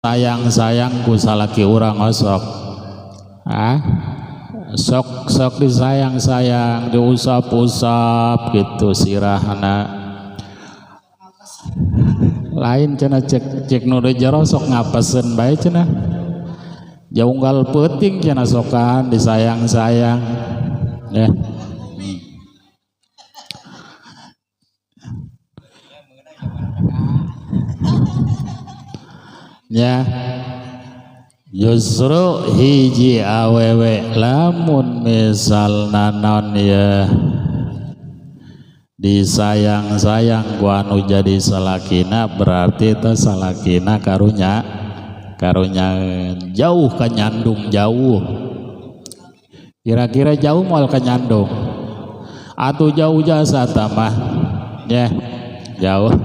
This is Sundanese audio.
Sayang-sayang ku salaki urang osok. Ah, sok sok disayang-sayang, diusap-usap gitu sirahna. Lain cenah cek cek nu jero sok ngapesen bae cenah. Jaunggal peuting cenah sokan disayang-sayang. Ya. Ya, justru hiji awewe lamun misalna naon ya disayang-sayang ku anu jadi salakina, berarti itu salakina karunya karunya jauh kanyandung jauh. Kira-kira jauh moal kanyandung atau jauh jasa tamah ya jauh.